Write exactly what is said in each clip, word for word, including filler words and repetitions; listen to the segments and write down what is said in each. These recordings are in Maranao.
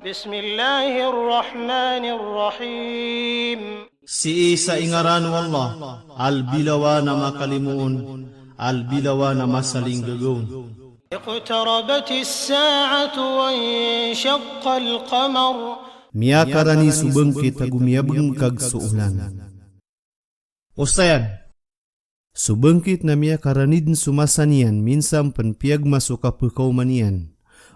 بسم الله الرحمن الرحيم. Sii sa ingaran o Allah, Albilawan a Makalimoon, Albilawan a Masalinggagaon. اقتربت الساعة وانشق القمر. Miyakarani so bangkit ago miyabngkag so olan. Osayan. So bangkit na miyakarani dn so masa niyan, minsan pn piyagma so kapkaoma niyan.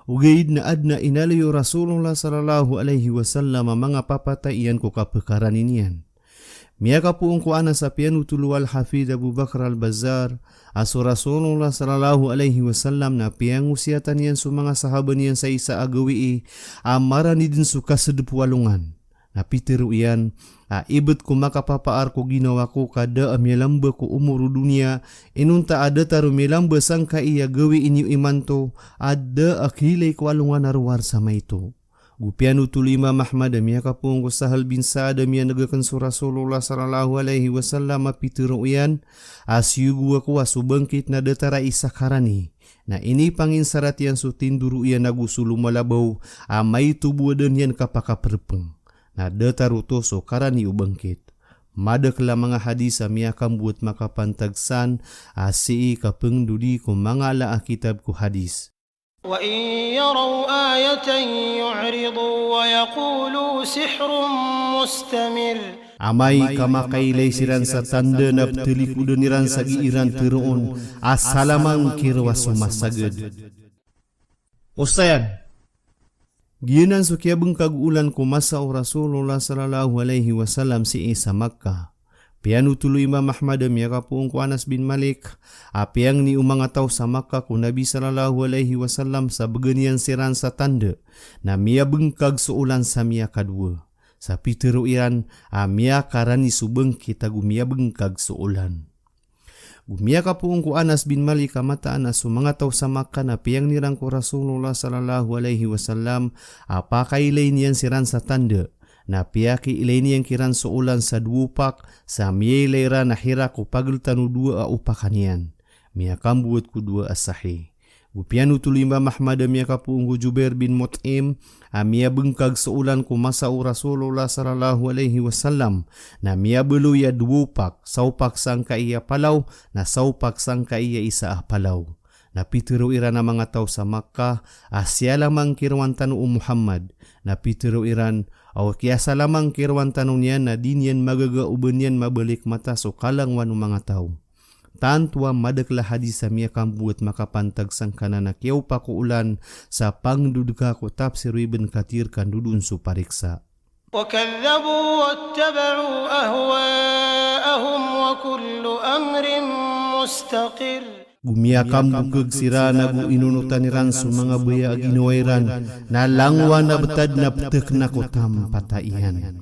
Ogaid na adn a inaloy o Rasulullah sallallahu alaihi wasallam a manga papatay iyan ko kapkarani niyan. Miyakapoon ko Anas a piyanothol o Al-Hafidh Abu Bakr Al-Bazzar a so Rasulullah sallallahu alaihi wasallam na piyangosiyatan iyan so manga sahaba niyan sa isa a gawii a marani dn so kasdp o alongan. Na pitharo iyan a ibt ko makapapaar ko ginawa ko ka da a miyalamba ko omor o doniya, inonta a datar o miyalamba sangkai a gawii niyo imanto a da a khilay ko alongan a rowar sa maito. Go piyanothol o Imam Ahmad a miyakapoon ko Sahl bin Sa'ad a miyaneg akn so Rasulullah sallallahu alaihi wasallam a pitharo iyan a siyogo ako a so bangkit na datar a isa karani. Na inipanginsarat iyan so tindoro iyan ago so lomalabaw a maito bo a da niyan kapakaprpng. Na datar oto so karani o bangkit. Madakl a manga hadis a miyakambowat makapantag san a sii kapngdodi ko manga ala a kitab ko hadis. وإن يروا آية يعرضوا ويقولوا سحر مستمر. Amay ka makailay siran sa tanda na pthalikodan iran sa gii ran tharoon a salamang kiro a so masagad. Osayan. Giyanan so kiyabngkag o olan ko masa o Rasulullah sallallahu alaihi wasallam sii sa Makkah. Piyanothol o Imam Ahmad a miyakapoon ko Anas bin Malik a piyangni o manga taw sa Makkah ko Nabi sallallahu alaihi wasallam sa bgan iyan siran sa tanda na miyabngkag so olan sa miyakadowa. Sa pitharo iran a miyakarani so bangkit ago miyabngkag so olan. Go miyakapoon ko Anas bin Malik a mataan a so manga taw sa Makkah na piyangni ran ko Rasulullah sallallahu alaihi wasallam a pakailay niyan siran sa tanda. Na piyakiilay niyan kiran so olan sa dowa opak, sa miyailay ran a hirak o pagl tano dowa a opakan iyan. Miyakambowat ko dowa a sahih. Go piyanothol o Imam Ahmad a miyakapoon ko Jubair bin Mut'im a miyabngkag so olan ko masa o Rasulullah sallallahu alaihi wasallam, na miyabaloy a dowa opak, sa opak sangkai a palaw, na sa opak sangkai a isa a palaw. Na pitharo iran a manga taw sa Makkah a siyalamang kirowan tano o Muhammad. Na pitharo iran a o kiyasalamang kirowan tano niyan na di niyan magaga o ba niyan mabalik mata so kalangowan o manga taw. Tanto a madakl a hadis a miyakambowat makapantag sangkanan a kiyaopak o olan sa pangdodka ko tafsir o Ibn Kathir ka ndodon so pariksa. وكذبوا واتبعوا أهواءهم وكل أمر مستقر. Go miyakambokg siran ago inonotan iran so manga baya a ginawa iran, na langowan a btad na ptk na ko tampata iyan.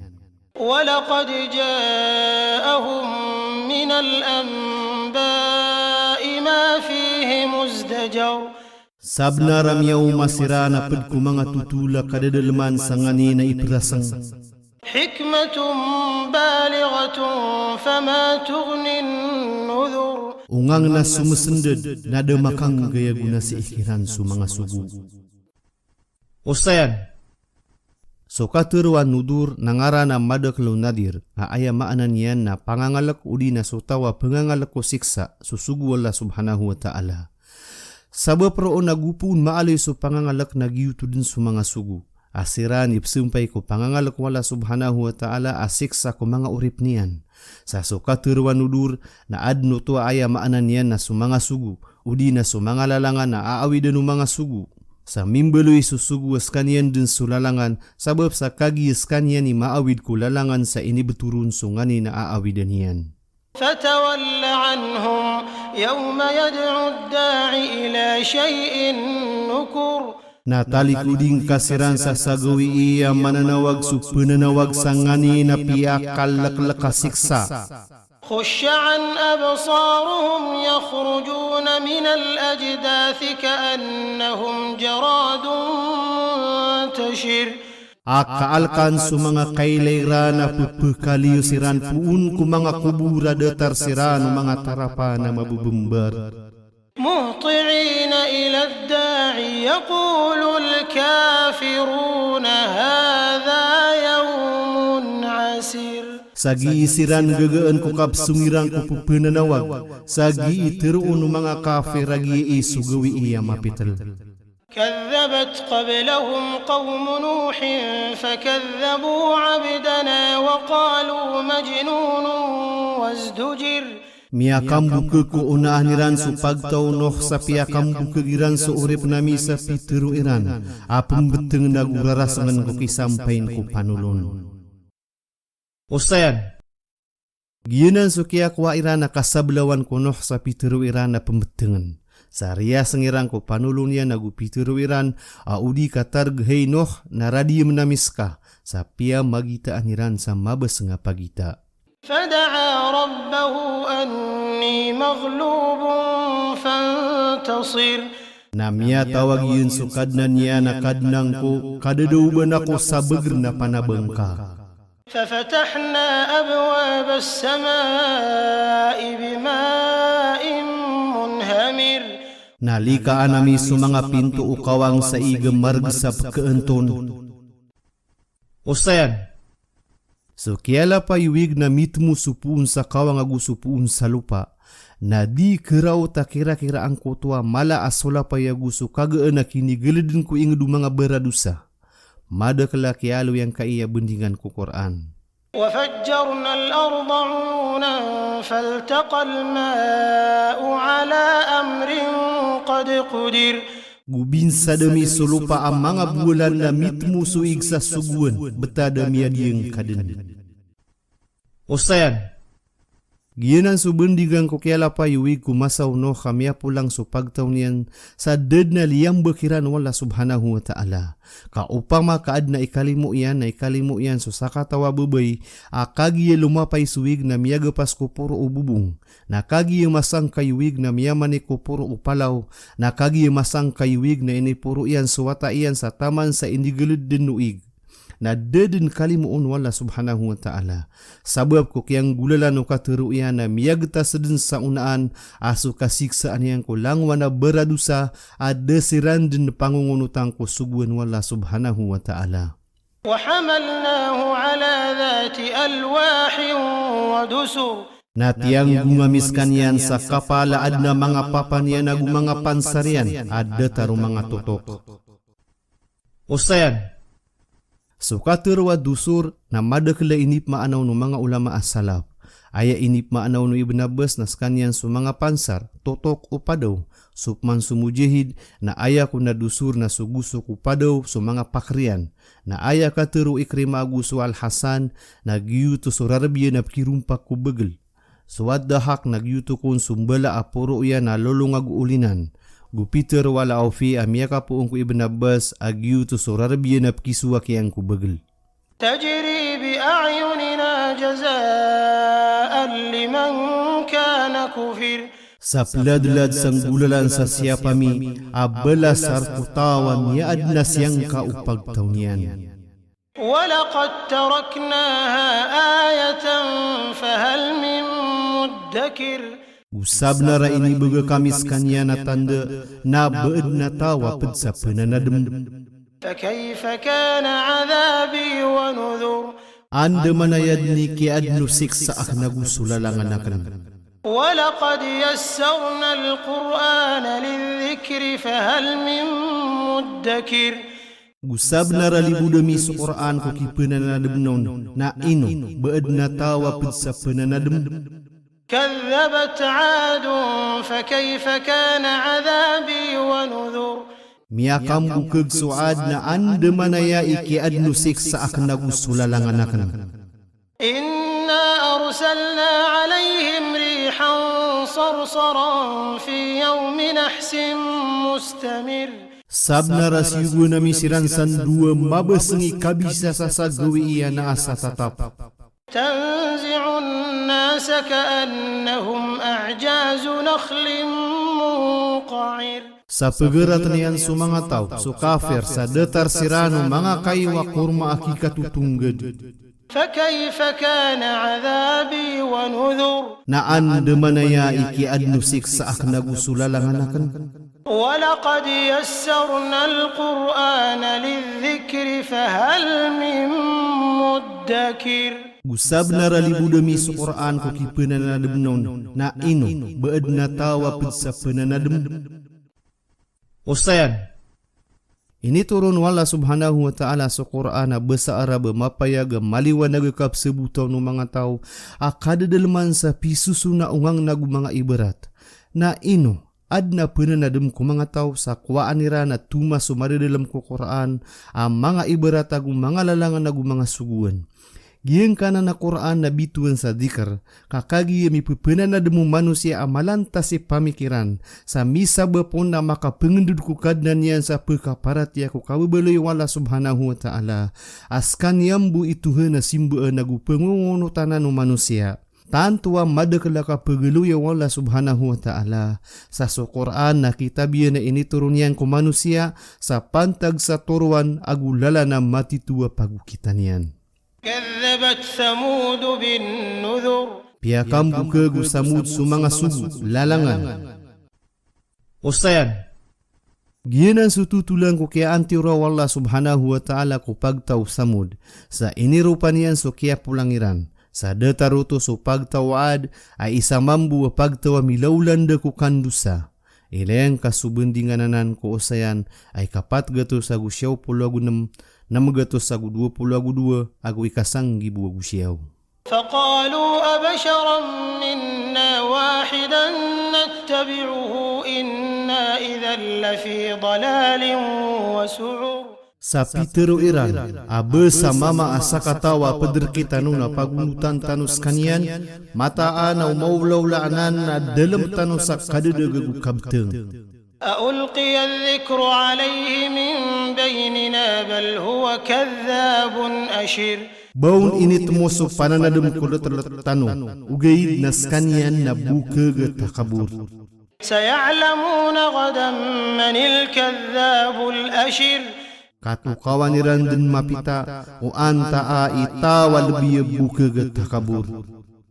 ولقد جاءهم من الأنباء ما فيه مزدجر. Sabnar a miyaoma siran a pd ko manga totol a kadadalman sangkanan a iprasang. حكمة بالغة فما تغن النذر. Onga ngn a somsndad na da makanggay a gona sii kiran so manga sogo. Osayan. So katharo a nudhur na ngaran a madakl o nadhir, a aya maana niyan na pangangalk odi na so taw a pngangalk ko siksa, so sogo o Allah subhanahu wa ta'ala. Sabap roo na go poon maaloy so pangangalk na giyoto dn so manga sogo. A siran i pzampay ko pangangalk o Allah subhanahu wa ta'ala a siksa ko manga oripn iyan. Sa so katharo a nudhur na adn oto a aya maana niyan na so manga sogo, odi na so manga lalangan a aawidan o manga sogo. Sa mimbaloy so sogo a skaniyan dn so lalangan, sabap sa kagiya skaniyan i maawid ko lalangan sa inibthoron so nganin a aawidan iyan. فتول عنهم يوم يدعو الداعي إلى شيء نكر. Na talikodi ngka siran sa sa gawii a mananawag so pnanawag sa nganin a piyakalklk a siksa. خش عن أبصارهم يخرجون من الأجداث كأنهم جراد منتشر. A kaalkan so manga kailay iran a pphkaliyo siran poon ko manga kobor a datar siran o manga tarapan a mabmbmbar. مهطعين إلى الداع يقول الكافرون Sa gii siran gagaan ko kapsong iran ko pepenanawag, sa gii teroon o manga kafir a giyai so gawii a mapitel. كذبت قبلهم قوم نوح فكذبوا عبدنا وقالوا مجنون وازدجر. Miyakambokeg ko onaan iran so pagtaw o Nuh sa piyakambokeg iran so oripen ami sa pitero iran a pembetengen ago rarasengen ko kisampayin ko panolon. Osayan. Giyanan so kiyakowa iran a kasablawan ko Nuh sa pitero iran a pembetengen. Sa riyaseng iran ko panolon iyan ago pitero iran a odi ka tareg hay Nuh na radiyemen ami seka, sa piyamagitaan iran sa mabeseng a pagita. فدعا ربه أني مغلوب فانتصر. Na miyatawag iyan so Kadnan iyan a Kadnan ko, kadadaoban ako sa beger na panabang ka. ففتحنا أبواب السماء بماء منهمر. Na likaan ami so manga pinto o kawang sa ig a mareg sa pekaanton. Osayan. So kiyalapay o ig na mitmo so poon sa kawang ago so poon sa lopa, na di keraot a kirakira angkoto a mala a solapay ago so kagaan a kinigeleden ko inged o manga baradosa. Madakel a kiyaaloy angkai a bendingan ko Qur'an. وفجرنا الأرض عيونا فالتقى الماء على أمر قد قدر. Go binsad ami so lopa a manga bowalan na mitmo so ig sa sogoan, betad a miyadiyangkaden. Osayan. Giyanan so bendingan ko kiyalapay o ig ko masa o Nuh a miyapolang so pagtaw niyan sa da den a liyambek iran o Allah subhanahu wa ta'ala. Ka opama ka aden a ikalimo iyan, na ikalimo iyan so sakataw a babay a kagiya lomapay so ig na miyagapas ko poro o bobong, na kagiya masangkay o ig na miyamanik ko poro o palaw, na kagiya masangkay o ig na iniporo iyan so wata iyan sa taman sa inigeled den o ig. Na da den kalimoon o Allah subhanahu wa ta'ala. Sabap ko kiyanggolalan o katero iyan a miyagetas den sa onaan a so kasiksaan iyan ko langowan a baradosa a da siran den pangongonotan ko sogoan o Allah subhanahu wa ta'ala. وحملناه على ذات ألواح ودسر. Na tiyanggonga mi sekaniyan sa kapal a aden a manga papan iyan ago manga pansar iyan a datar o manga totok. Osayan. So katero a dusur na madakel a inipmaana on o manga ulama a salaf. Aya inipmaana on o Ibn Abbas na sekaniyan so manga pansar, totok o padaw, so peman so Mujahid, na aya kon a dusur na so gosok o padaw so manga paker iyan. Na aya katero o Ikrimah ago so Al-Hasan na giyoto so rareb iyan a pekirompak ko bagel. So Ad-Dahhak na giyoto kon so mbala a poro iyan a lolong ago olinan. Go pitero o Al-Awfi a miyakapoon ko Ibn Abbas a giyoto so rareb iyan a pekisowak iyan ko bagel. تجري بأعيننا جزاء لمن كان كفر. Sa peladlad sa nggolalan sa siyap ami a balas sa rek o taw a miyaadn a siyangka o pagtaw niyan. ولقد تركناها آية فهل من مدكر. Go sabnar a inibegay kami sekaniyan a tanda, na ba adn a taw a ped sa penanadem. فكيف كان عذابي ونذر. Andamanaya dn i kiyaadn o siksa aken ago so lalangan aken. ولقد يسرنا القرآن للذكر فهل من مدكر. Go sabnar a libod ami so Qur'an ko kipenanadem on, na ino, ba adn a taw a ped sa penanadem. كذبت عاد فكيف كان عذابي ونذر. Miyakambokeg so Ad, na andamanaya i kiyaadn o siksa aken ago so lalangan aken. إنا أرسلنا عليهم ريحا صرصرا في يوم نحس مستمر. Sabnar a siyogoan ami siran sa ndowa mabaseng i kabisasa sa gawii a naas a tatap. تنزع الناس كأنهم أعجاز نخل منقعر. Sa pegaratn iyan so manga taw, so kafir, sa datar siran o manga kayo a korma a kikatotonggad. فكيف كان عذابي ونذر. Na andamanaya i kiyaadn o siksa aken ago so lalangan aken. ولقد يسرنا القرآن للذكر فهل من مدكر. Go sabnar a libod ami so Qur'an ko kipenanadem on, na ino ba aden a taw a ped sa penanadem? Osayan. Initoron o Allah subhanahu wa ta'ala so Qur'an a basa Arab a mapayag a maliwanag a kapsebotan o manga taw a kadedeleman sa pisoson a ongang na go manga ibarat. Na ino, aden a penanadem ko manga taw sa kowaan iran a toma so madedelem ko Qur'an a manga ibarat ago manga lalangan ago manga sogoan. Giyangkanan a Qur'an na bitowan sa dhikr, ka kagiya mipepenanadem o manosiya a malantas i pamikiran, sa misabap on a makapengendod ko Kadnan iyan sa pekaparatiya ko kababaloy o Allah subhanahu wa ta'ala, a sekaniyan bo i Tohan a simbaan ago pengongonotanan o manosiya. Tanto a madakel a kapegaloya o Allah subhanahu wa ta'ala, sa so Qur'an na kitab iyan a initoron iyan ko manosiya, sa pantag sa toroan ago lalan a matito a pagokitan iyan. كذبت ثمود بالنذر. Piyakambokeg o Samud so manga sogo, lalangan. Osayan. Giyanan so totolan ko kiyaantiora o Allah subhanahu wa ta'ala ko pagtaw Samud, sa iniropa niyan so kiyapolang iran, sa datar oto so pagtaw Ad, a isa mambo a pagtaw a milaolanda ko kandosa. Ilay angka so bandingan anan ko Osayan a ikapat gatos ago siyaw polo ago nem, nem gatos ago dowa polo ago dowa, ago ikasanggibo ago siyaw. فقالوا أبشرا منا واحدا نتبعه إنا إذا لفي ضلال وسعر. Sa pitero iran a ba sa mama a sakataw a pederki tano na pagonotan tano sekaniyan, mataan a o maolaola anan na delem tano sa kadedeg ago kabeteng. أألقي الذكر عليه من بيننا بل هو كذاب أشر. Ba on initemo so pananadem ko letelet tano, ogaid na sekaniyan na bokeg a takabor. سيعلمون غدا من الكذاب الأشر. Katokawan iran den mapita o antaa i taw a lebi a bokeg a takabor.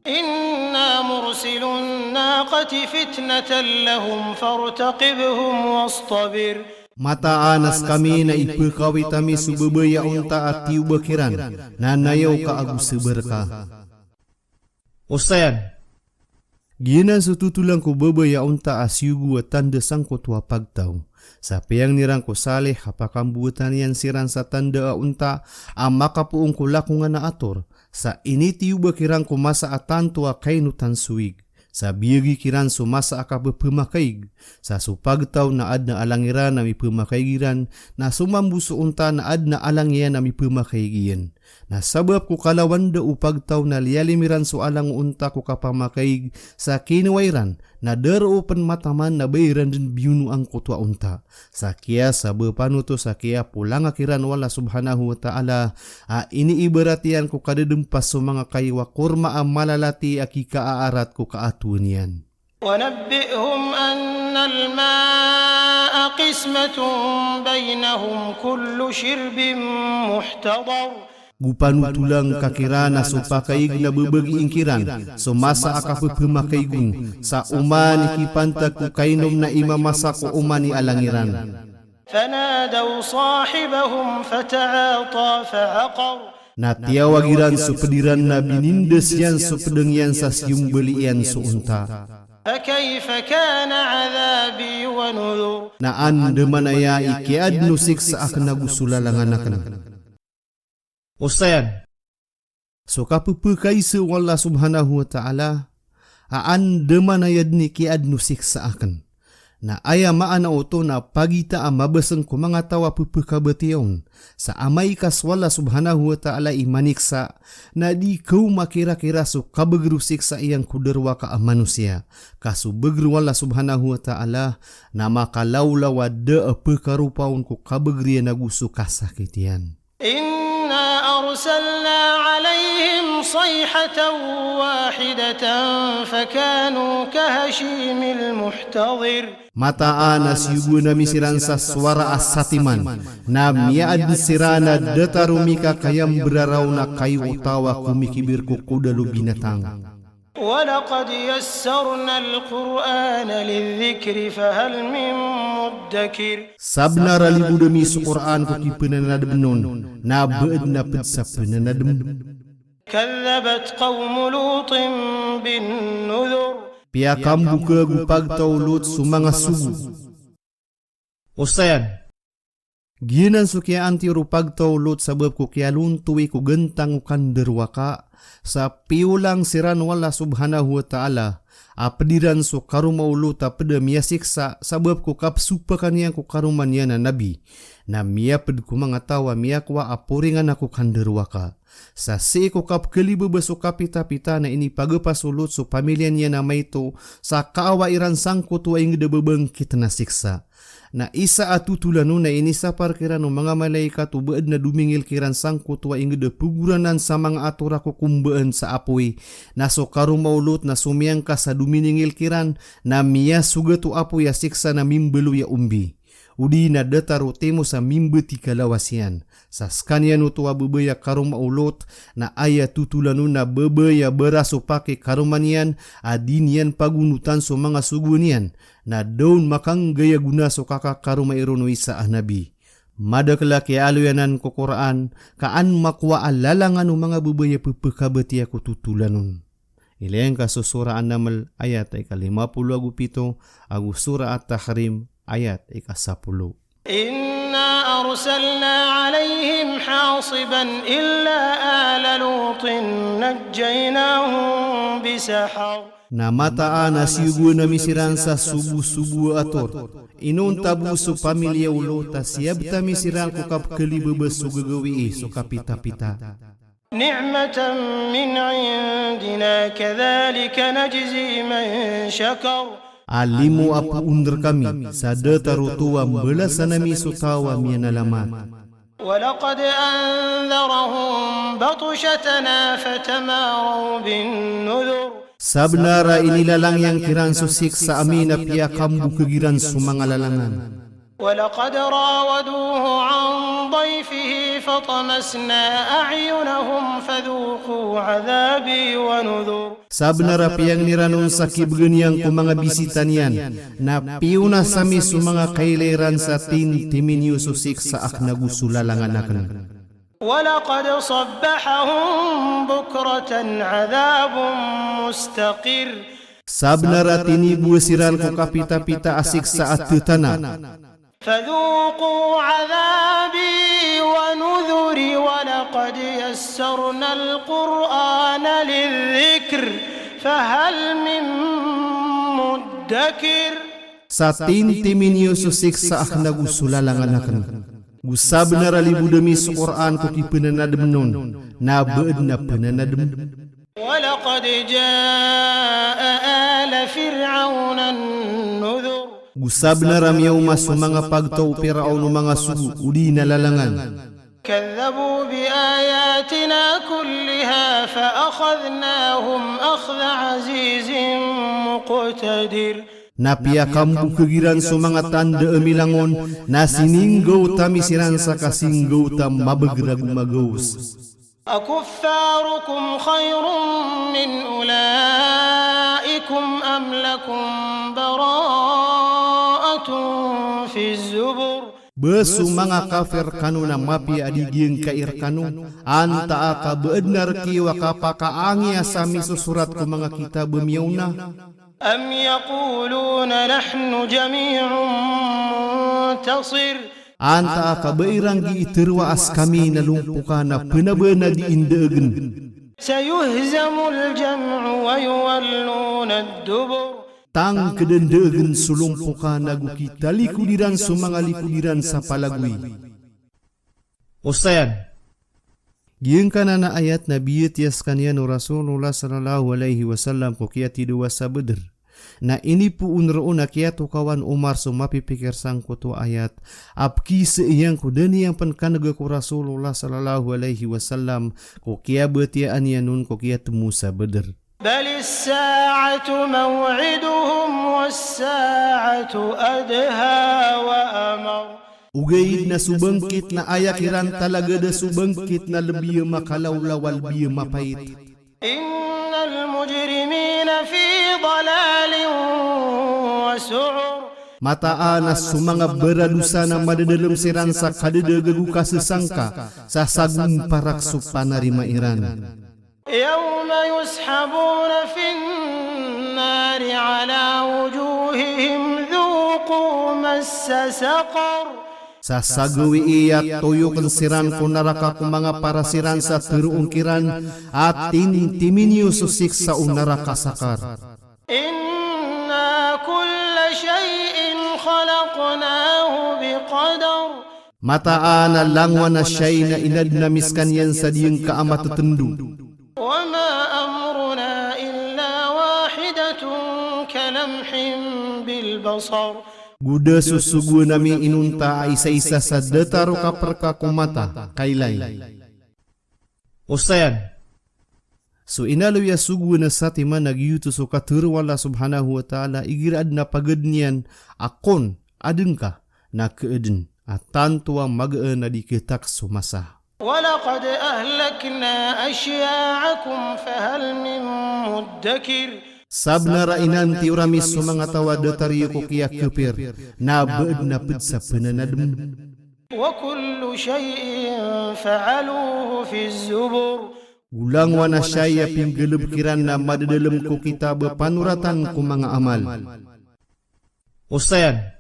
إنا مرسلو الناقة فتنة لهم فارتقبهم واصطبر. Mataan a sekami na ipekawit ami so babay a onta a tiyoba kiran, na nayaw ka ago sabar ka. Osayan. Giyanan so totolan ko babay a onta a siyogo a tanda sangkoto a pagtaw. Sa piyangni iran ko Salih a pakambotan iyan siran sa tanda a onta a makapoon ko lakongan a ator. Sa initiyoba kiran ko masa a tanto a kainotan so wig. Sa biyagi kiran so masa a kapepemakaig. Sa so pagtaw na aden a alang iran a mipemakaig iran, na so mambo so onta na aden a alang iyan a mipemakaig iyan. Na sabap ko kalawan da o pagtaw na liyalim iran so alang o onta ko kapamakaig, sa kinowa iran, na da roo pen mataman na ba iran den biyono angkoto a onta. Sa kiyasabapan oto sa kiyapolanga kiran o Allah subhanahu wa ta'ala, a iniibarat iyan ko kadedempas so manga kayo a korma a malalati a kikaarat ko kaatowan iyan. ونبئهم أن الماء قسمة بينهم كل شرب محتضر. Go panotola ngka kiran a so pakaig na babagii ngkiran so masa a kapepemakaig on, sa oman i kipantag ko kainom na imamasa ko oman i alang iran. فنادوا صاحبهم فتعاطى فعقر. Na tiyawag iran so ped iran na binindas iyan so pedeng iyan sa siyombali iyan so onta. فكيف كان عذابي ونذر. Na andamanaya i kiyaden o siksa aken ago so lalangan aken. Osayan. So kapepekaisa o Allah subhanahu wa ta'ala, a andamanaya den i kiyaden o siksa aken. Na aya maana oto na pagita a mabaseng ko manga taw a pepekabatiya on, sa amay ka so Allah subhanahu wa ta'ala i maniksa, na di kaoma kirakira so kabeger o siksa iyan ko darowaka a manosiya. Ka so beger o Allah subhanahu wa ta'ala, na makalaolaw a da a pekaropa on ko kabeger iyan ago so kasakit iyan. إنا أرسلنا عليهم صيحة واحدة فكانوا كهشيم المحتظر. Mataan a siyogoan ami siran sa sowara a satiman, na miyaaden siran a datar o mikakayamberaraw na kayo o taw a komikibir ko kodal o binatang. ولقد يسرنا القرآن للذكر فهل من مدكر. Sabenar a libod ami so Qur'an ko kipenanademen on, na ba aden a ped sa penanadem. كذبت قوم لوط بالنذر. Piyakambokhag o pagtaw o Lot so manga sogo. Osayan. Giyanan so kiyaantiyor o pagtaw o Lot sabap ko kiyalontowi ko gantang o kandarowaka, sa piyolang siran o Allah subhanahu wa ta'ala, a pd iran so karoma o Lot a pd a miyasiksa, sabap ko kapsopakan iyan ko karoma niyan a nabi. Na miyapd ko manga taw a miyakowa a poringan ako kandarowaka. Sa sii ko kapkhalibaba so kapitapita na inipagapas o Lot so pamiliya niyan a maito, sa kaawa iran sangkoto a ingd a babangkit na siksa. Na isa a totolan on na inisapar kiran o manga malaikat o ba adn a domingil kiran sangkoto a ingd a pagoranan sa manga ator a kokombaan sa apoy, na so karoma o Lot na somiyangka sa dominingil kiran, na miyasogat o apoy a siksa na mimbaloy a ombi. O di na datar o timos a mimbati kalawas iyan. Sa skaniyan oto a babay a karoma o Lot, na aya totolan on na babay a barasopak i karoma niyan, a di niyan pagonotan so manga sogo niyan, na da on makanggay a gona so kakakaromai ron o isa a nabi. Madakl a kiyaaloy anan ko Qur'an, ka an makowa a lalangan o manga babay a pphakabatiya ko totolan on. Ilay ngka so Surah An-Naml ayat a ika lima polo ago pito, ago Surah At-Tahrim ayat a ika sapolo. إنا أرسلنا عليهم حاصبا إلا آل لوط نجيناهم بسحر. Na mataan a siyogoan ami siran sa sogosogo a ator. Inonta bo so pamiliya o Lot a siyabta mi siran ko kapkhalibaba so gagawii so kapitapita. نعمة من عندنا كذلك نجزي من شكر. A limo a poon rkami, sa datar oto a mbalasan ami so taw a miyanalamat. ولقد أنذرهم بطشتنا فتماروا بالنذر. Sabnar a inilalang iyan kiran so siksa ami na piyakambokhag iran so manga lalangan. ولقد راودوه عن ضيفه فطمسنا أعينهم فذوقوا عذابي ونذر. Sabnar a piyangni ran on sa kibgan iyan ko manga bisita niyan, na piyonas ami so manga kailay ran sa tintimin iyo so siksa akn ago so lalangan akn. ولقد صبحهم بكرة عذاب مستقر. Sabnar a tinibowas iran ko kapitapita a siksa a thathana. فذوقوا عذابي ونذر ولقد يسرنا القرآن للذكر فهل من مدكر. Sa tintimin iyo so siksa akn ago so lalangan akn. Go sabnar a libod ami so Qur'an ko kipnanadmn on, na ba adn a pnanadm. ولقد جاء آل فرعون النذر. Go sabnar a miyaoma so manga pagtaw o Piraon o manga sogo odi na lalangan. كذبوا بآياتنا كلها فأخذناهم أخذ عزيز مقتدر. Na piyakambokhag iran so manga tanda a milangon, na sininggaot ami siran sa kasingaot a mabagr ago magaos. أكفاركم خير من أولئكم أم لكم براءة في الزبر. Ba so manga kafir kano na mapiya a di giyangkai rkano, antaa ka ba adn a rk iyo a kapakaangi a samisosorat ko manga kitab a miyaona. أم يقولون نحن جميع منتصر. Antaa ka ba iran gii tharoa a skami na lompokan a pnabn a di indaagn. سيهزم الجمع ويولون الدبر. Tangkd a ndaagn so lompokan ago kitalikod iran so manga likod iran sa palagoy. Osayan. Giyangkanan a ayat na biyatiya skaniyan o Rasulullah sallallahu alaihi wasallam ko kiyatidawa sa Badr. Na inipoon roo na kiyatokawan o Umar so mapipikir sangkoto a ayat a pkisaiyan ko da niyan pn kan'ga ko Rasulullah sallallahu alaihi wasallam ko kiyabatiyaan iyan on ko kiyatmo sa Badr. بل الساعة موعدهم والساعة أدهى وأمر. Ogaid na so bangkit na aya kiran talagad a so bangkit na lbi a makalawlaw a lbi a mapait. إن المجرمين في ضلال وسعر. Mataan a so manga baradosa na madadalm siran sa kadadaag ago kasasangka sa sagomparak so panarima iran. يوم يسحبون في النار على وجوههم ذوقوا مس سقر. Sa sa gawii a toyokn siran ko naraka ko manga paras iran sa tharoon kiran a timtimi niyo so siksa o naraka Saqar. إنا كل شيء خلقناه بقدر. Mataan a langowan a shay na inadn ami skaniyan sa diyangka a matatndo. وما أمرنا إلا واحدة كلمح بالبصر. Go da so sogoan ami inonta a isaisa sa datar o kaprka ko mata, kailay. Osayan. So inaloy a sogoan a satiman a giyoto so katharo o Allah subhanahu wa ta'ala, igira adn a pagadn iyan a kon adn ka na kaadn a tanto a magaan a di khatak so masa. ولقد أهلكنا أشياعكم فهل من مدكر. Sabnar a inantiyor ami so manga taw a datar iyo ko kiyakapir, na ba adn a pd sa pnanadm. وكل شيء فعلوه في الزبر. Go langowan a shay a pinggalbk iran na madadalm ko kitab a panoratan ko manga amal. Osayan.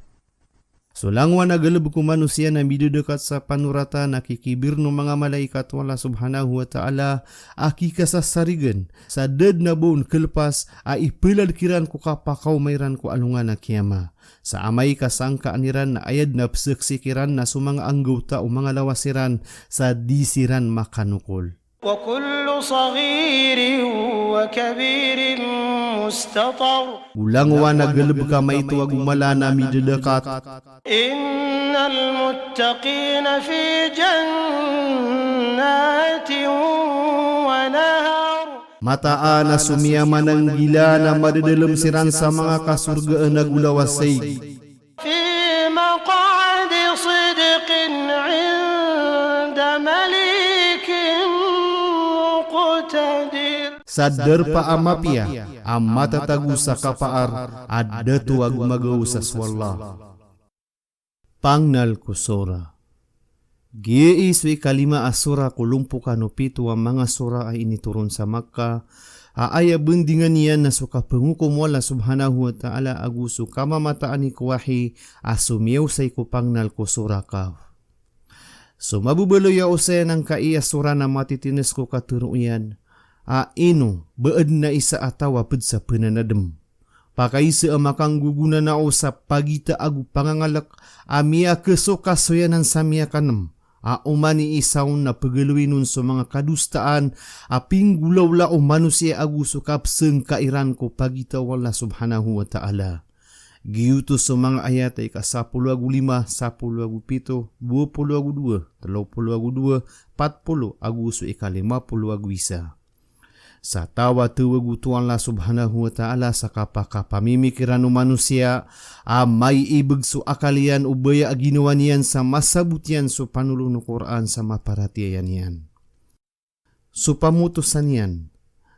So langowan a galbk o manosiya na midadakat sa panoratan a kikibirn o manga malaikat o Allah subhanahu wa ta'ala a kikasasarigan sa da dn a ba on kalpas a ipalad kiran ko kapakaoma iran ko alongan a kiyama. Sa amay ka sangkaan iran na aya dn a pzaksi kiran na so manga anggawta o manga lawas iran sa di siran makanokol. وكل صغير وكبير مستطر. Go langowan a galbk a maito ago mala na midadakat. إن المتقين في جنات ونهر. Mataan a so miyamananggila na madadalm siran sa manga kasorgaan ago lawas a ig. في مقعد صدق عند مليك مقتدر. Sa darpa a mapiya a matatago sa kapaar a dato a gomagaos a so Allah. Pangnal ko sura. Giyai so ikalima a sura ko lompokan o pito a manga sura a initoron sa Makkah, a aya bandingan iyan na so kapangokom o Allah subhanahu wa ta'ala ago so kamamataan i ko wahi a so miyaosay ko pangnal ko sura Kahf. So mababaloy a osayan angkai a sura na matitines ko katharo iyan a ino ba adn a isa a taw a pd sa pnanadm. Pakaiza a makanggogonanao sa pagita ago pangangalk a miyakasokasoyanan sa miyakanm a oman i isa on na pagaloyin on so manga kadosaan a pinggolawla o manosiya ago so kapsangka iran ko pagita o Allah subhanahu wa ta'ala. Giyoto so manga ayat a ika sapolo ago lima, sapolo ago pito, dowa polo ago dowa, telo polo ago dowa, pat polo ago so ika lima polo ago isa. Sa taw a tawag oto o Allah subhanahu wa ta'ala sa kapakapamimikiran o manosiya a maibg so akal iyan o baya a ginawa niyan sa masabot iyan so panolon o Qur'an sa maparatiyaya niyan. So pamotosan iyan,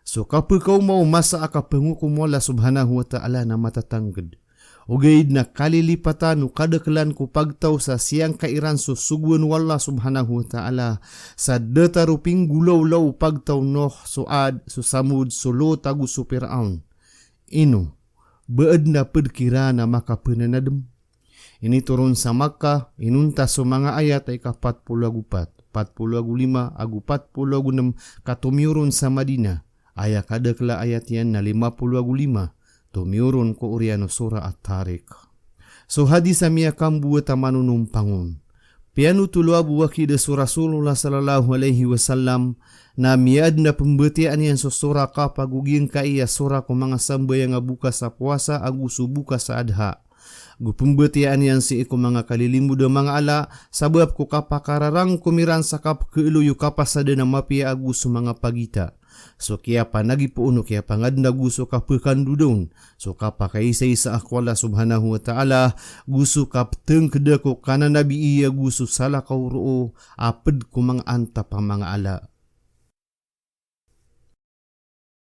so kapkaoma o masa a kapangokom o Allah subhanahu wa ta'ala na matatangkd. Ogaid na kalilipatan o kadaklan ko pagtaw sa siyangkairan so sogoan o Allah subhanahu wa ta'ala sa datar o pinggolawla o pagtaw o Nuh, so Ad, so Samud, so Lut ago so Fir'aun. Ino ba adn a pd kiran a makapnanadm? Initoron sa Makkah, inonta so manga ayat a ika pat polo ago pat, pat polo ago lima ago pat polo ago nem ka tomiyoron sa Madinah. Aya kadakl a ayat iyan na lima polo ago lima, tomiyoron ko oriyan o Surah At-Tariq. So hadis a miyakambowa ta manonompang on. Piyanothol o Abu Waqid so Rasulullah sallallahu alaihi wasallam na miyaadn a pmbatiyaan iyan so Surah Kahf ago giyangkai a sura ko manga sambayang a boka sa powasa ago so boka sa Adha. Go pmbatiyaan iyan sii ko manga kalilimod a manga ala, sabap ko kapakararangkom iran sa kapkhaaloy o kapasadan a mapiya ago so manga pagita. So kiyapanagipoon o kiyapangadn ago so kapkhandoda on, so kapakaisaisa ko Allah subhanahu wa ta'ala, go so kaptngkda ko kananabii ago so salakaw roo a pd ko manga antap a manga ala.